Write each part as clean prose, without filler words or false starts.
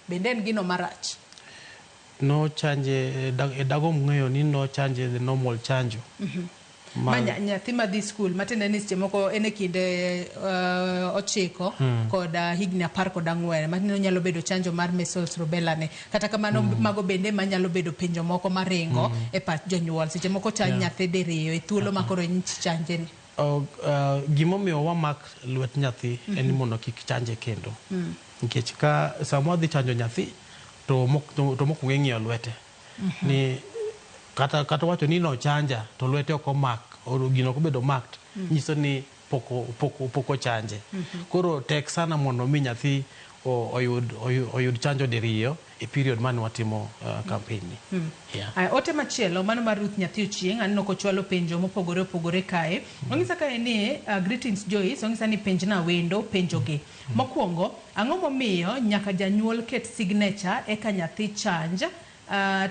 Bende en gino marach? Nochanje e dagomb ng'eyo ni nochanje the normal chanjo. Ma nyathi madhi skul, matiende ni seche moko en e kind 9 kod higni 14, matiende ni onyalo bedo chanjo mar measles, rubella ni. Kata kamano, mago bende manyalo bedo penjo moko maringo e pach jonyuol. Seche moko chan nyathi diriyo e thuolo ma koro chanje ni. Gimomiyo wamak lwet nyathi en ni mondo kik chanje kendo. Nikech ka sama wadhi chanjo nyathi to mokwongo ing'iyo lwete. Ni kata wacho ni nochanja to lwete ok omak, gino ok obedo marked, nyiso ni pok ochanje. Koro tek sana mondo mi nyathi oyud chanjo diriyo e period mane watimo campaign ni. Yeah. Aya, ote machielo mano mar Ruth Nyathi Ochieng', aneno kochwalo penjo mopogore opogore kae. Ong'isa kae ni "Greetings Joyce", ong'isa ni penjna wendo penjogi. Mokwongo, ang'o momiyo nyaka janyuol ket signature eka nyathi chanj,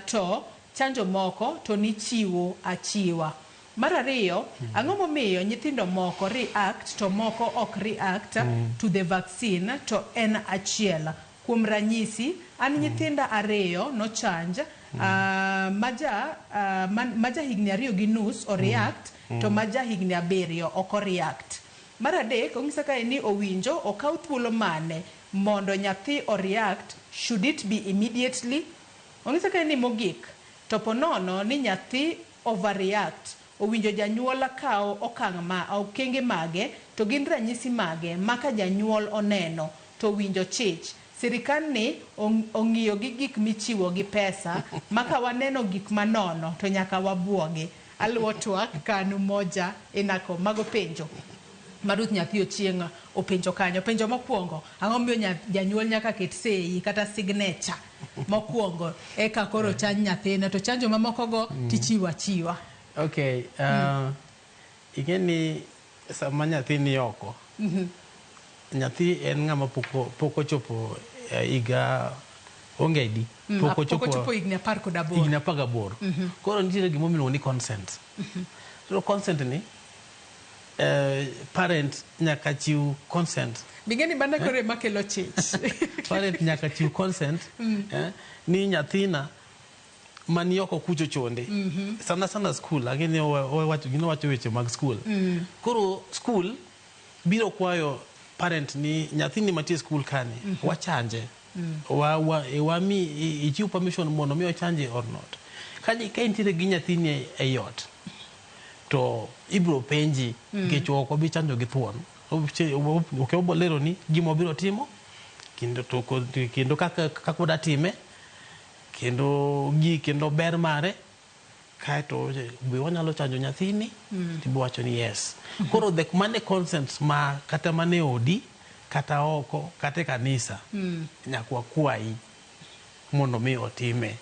to chanjo moko to nichiwo achiwa? Mar ariyo, ang'o momiyo nyithindo moko react to moko ok react to the vaccine to en achiel? Kuom ranyisi, an nyithinda ariyo nochanj, maja higni 2.5 o react to maja higni 7 ok o react. Mar adek, ong'isa kae ni owinjo okaw thuolo mane mondo nyathi o react? Should it be immediately? Ong'isa kae ni mogik, to ponono ni nyathi overreact, owinjo janyuol kaw okang' ma okenge mage, to gin ranyisi mage ma ka janyuol oneno to owinjo chich? Sirikal ni ong'iyo gi gik michiwo gi pesa ma ka waneno gik manono to nyaka wabuogi. Aluwo twak kanu moja inako. Mago penjo ma Ruth Nyathi Ochieng' openjo kanyo. Penjo mokwongo, ang'o momiyo janyuol nyaka ket sei kata signature mokwongo eka koro chanj nyathine, to chanjo mamoko go tichiwo achiwa? Okay, ing'e ni sama nyathi ni oko, nyathi en ng'ama pok ochopo higa, onge ID. Pok ochopo higni 18. Higni 18. Koro nitiere gima iluongo ni consent. So consent ni parent nyaka chiw consent. Bing'e ni mano koro ema kelo chich. Parent nyaka chiw consent ni nyathina mani oko kucho chonde. Sana sana school, ang'e ni gino wacho weche mag school. Koro school biro kwayo parent ni nyathini mantie school kani wachanje. Wa mi ichiw permission mondo mi ochanje or not. Ka intiere gi nyathini ei ot, to ibiro penji, nikech ok wabi chanjo gi thuon. Ok wabo lero ni gima wabiro timo kendo to kendo kaka wada time kendo gi kendo ber mare, kaeto be wanyalo chanjo nyathini, tibo wacho ni yes. Koro the mane consent ma kata mane odi kata oko kata e kanisa nyaka wakwayi mondo mi otime.